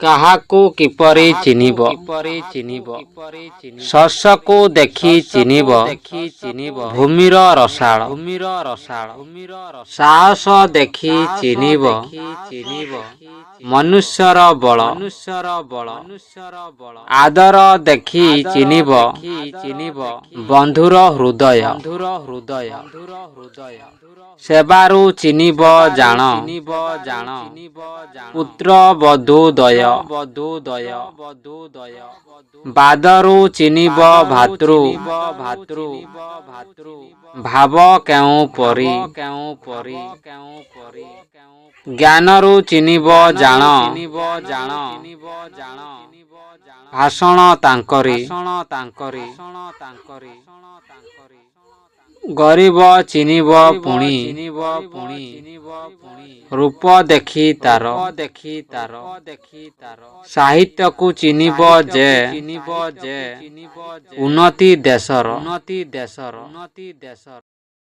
କାହାକୁ କିପରି ଚିହ୍ନିବ? ଶସ୍ୟକୁ ଦେଖି ଚିହ୍ନିବ ଭୂମିର ରସାଳ। ସାହସ ଦେଖି ଚିହ୍ନିବ ମନୁଷ୍ୟର ବଳ। ଆଦର ଦେଖି ଚିହ୍ନିବ ବନ୍ଧୁର ହୃଦୟ। ସେବାରୁ ଚିହ୍ନିବ ଜାଣ ପୁତ୍ର ବଧୂ ଦ୍ୱୟ। ବାଦରୁ ଚିହ୍ନିବ ଭ୍ରାତୃ ଭାବ କେଉଁ ପରି। ଜ୍ଞାନରୁ ଚିହ୍ନିବ ଜାଣ ଭାଷଣ ତାଙ୍କରି। ଗରିବ ଚିହ୍ନିବ ପୁଣି ରୂପ ଦେଖି ତାର। ସାହିତ୍ୟକୁ ଚିହ୍ନିବ ଯେ ଉନ୍ନତି ଦେଶର।